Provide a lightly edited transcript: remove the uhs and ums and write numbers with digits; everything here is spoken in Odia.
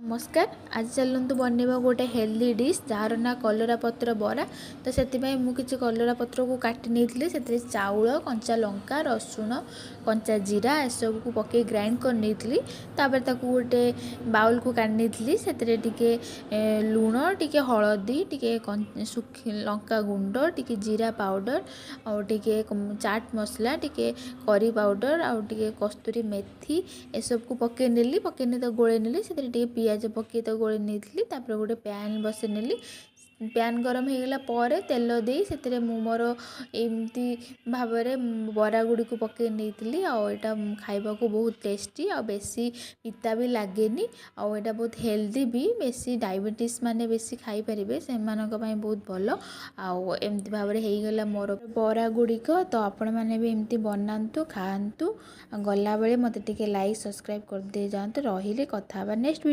ନମସ୍କାର। ଆଜି ଚାଲନ୍ତୁ ବନେଇବା ଗୋଟେ ହେଲ୍ଦି ଡିଶ୍, ଯାହାର ନାଁ କଲରା ପତ୍ର ବରା। ତ ସେଥିପାଇଁ ମୁଁ କିଛି କଲରା ପତ୍ରକୁ କାଟି ନେଇଥିଲି। ସେଥିରେ ଚାଉଳ, କଞ୍ଚା ଲଙ୍କା, ରସୁଣ, କଞ୍ଚା ଜିରା ଏସବୁକୁ ପକାଇ ଗ୍ରାଇଣ୍ଡ କରି ନେଇଥିଲି। ତାପରେ ତାକୁ ଗୋଟେ ବାଉଲକୁ କାଢ଼ି ନେଇଥିଲି। ସେଥିରେ ଟିକେ ଲୁଣ, ଟିକେ ହଳଦୀ, ଟିକେ ଶୁଖି ଲଙ୍କା ଗୁଣ୍ଡ, ଟିକେ ଜିରା ପାଉଡ଼ର, ଆଉ ଟିକେ ଚାଟ୍ ମସଲା, ଟିକେ କରି ପାଉଡ଼ର ଆଉ ଟିକେ କସ୍ତୁରୀ ମେଥି ଏସବୁକୁ ପକାଇ ନେଲି। ପକାଇ ନେଇ ତାକୁ ଗୋଳେଇ ନେଲି। ସେଥିରେ ଟିକେ ପିଆଜ ପକାଇ ତାକୁ ଗୋଳେଇ ନେଇଥିଲି। ତାପରେ ଗୋଟେ ପ୍ୟାନ୍ ବସାଇ ନେଲି। ପ୍ୟାନ୍ ଗରମ ହେଇଗଲା ପରେ ତେଲ ଦେଇ ସେଥିରେ ମୁଁ ମୋର ଏମିତି ଭାବରେ ବରା ଗୁଡ଼ିକୁ ପକାଇ ନେଇଥିଲି। ଆଉ ଏଇଟା ଖାଇବାକୁ ବହୁତ ଟେଷ୍ଟି, ଆଉ ବେଶୀ ପିତା ବି ଲାଗେନି, ଆଉ ଏଇଟା ବହୁତ ହେଲ୍ଦି ବି। ବେଶୀ ଡାଇବେଟିସ୍ ମାନେ ବେଶୀ ଖାଇପାରିବେ, ସେମାନଙ୍କ ପାଇଁ ବହୁତ ଭଲ। ଆଉ ଏମିତି ଭାବରେ ହେଇଗଲା ମୋର ବରା ଗୁଡ଼ିକ। ତ ଆପଣମାନେ ବି ଏମିତି ବନାନ୍ତୁ, ଖାଆନ୍ତୁ। ଆଉ ଗଲାବେଳେ ମୋତେ ଟିକେ ଲାଇକ୍, ସବସ୍କ୍ରାଇବ୍ କରିଦେଇ ଯାଆନ୍ତୁ। ରହିଲି, କଥା ହେବା ନେକ୍ସଟ ଭିଡ଼ିଓ।